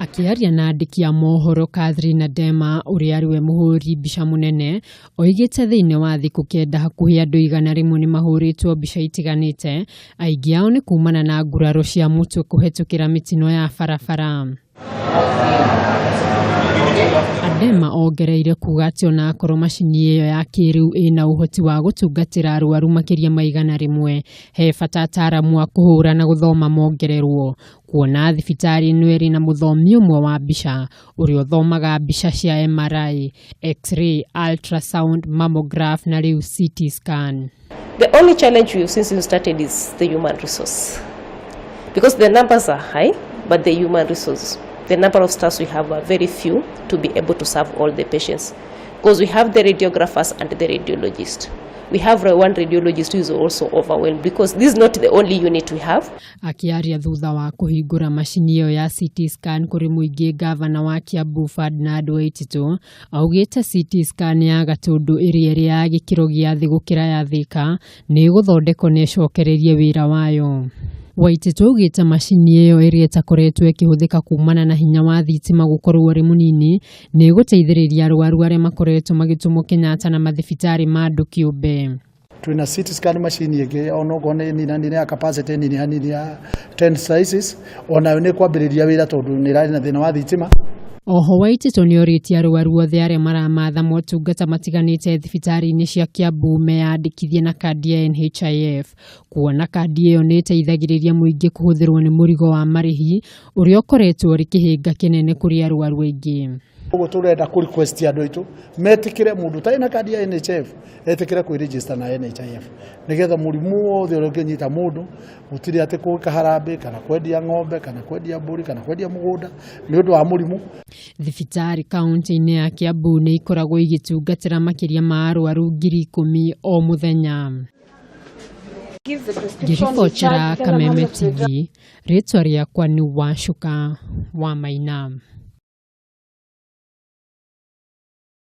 Akĩaria na andĩki a mohoro Catherine Adema ũrĩa arĩ we mũhũri mbica mũnene oigĩte thĩinĩ wa thikũ kenda hakuhĩ andũ 100 nĩ mahũrĩtwo mbica itiganĩte aingĩ ao nĩ kumana na nguraro cia mũtwe kũhetũkĩra mĩtino ya barabara. Adema ongereire kuga atĩ ona akorwo macini ĩyo ya kĩrĩu ĩna ũhoti wa gũtungatĩra arwaru makĩria ma 100 he bata ataaramu a kũhũra na gũthoma mongererwo kuona thibitarĩ ĩno ĩrĩ na mũthomi ũmwe wa mbica ũrĩa ũthomaga mbica cia MRI, X-ray, ultrasound, mammograph na rĩu CT scan. The only challenge we've since we started is the human resource. Because the numbers are high, but the human resource, the number of staffs we have are very few to be able to serve all the patients. Because we have the radiographers and the radiologist. We have one radiologist who is also overwhelmed because this is not the only unit we have. Akĩaria thutha wa kũhingũra macini ĩyo ya CT scan kũrĩ mũingĩ, ngavana wa Kiambu Ferdinand Waititu augĩte CT scan ya Gatũndũ ĩrĩa ĩrĩ ya gĩkĩro gĩa thĩ gũkĩra ya Thika nĩ ĩgũthondekwo na ĩcokererie wĩra wayo. Waititu augĩte macini ĩyo ĩrĩa ĩtakoretwo ĩkĩhũthĩka kumana na hinya wa thitima gũkorwo ũrĩ mũnini nĩ ĩgũteithĩrĩria arwaru arĩa makoretwo magĩtũmwo Kenyatta na mathibitarĩ ma andũ kĩũmbe. Twina CT scan machine ĩngĩ onokorwo nĩ nini hanini ya capacity nini hanini ya 10 slices, onayo nĩ kwambĩrĩria wĩra tondũ nĩ ĩrarĩ na thĩna wa thitima. Oho Waititu nĩ orĩtie arwaru othe arĩa maramatha motungata matiganĩte thibitarĩ-inĩ cia Kiambu meyandĩkithie na kandi ya NHIF kuona kandi ĩyo nĩ ĩteithagĩrĩria mũingĩ kũhũthĩrwo nĩ mũrigo wa marĩhi ũrĩa ũkoretwo ũrĩ kĩhĩnga kĩnene kũrĩ arwaru aingĩ. Ũguo tũrenda kũ request andũ aitũ metĩkĩre mũndũ ũtarĩ na kandi ya NHIF etĩkĩre kwĩ register na NHIF nĩgetha mũrimũ wothe ũrĩa ũngĩnyita mũndũ gũtirĩ atĩ gwĩka harambĩ kana kwendia ng'ombe kana kwendia mbũri kana kwendia mũgũnda nĩ ũndũ wa mũrimũ. Thibitarĩ kaunti-inĩ ya Kiambu nĩ ikoragwo igĩtungatĩra makĩria ma arwaru 10,000 o mũthenya. Ngĩribotera Kameme TV, rĩtwa rĩakwa nĩ Wacuka wa Maina.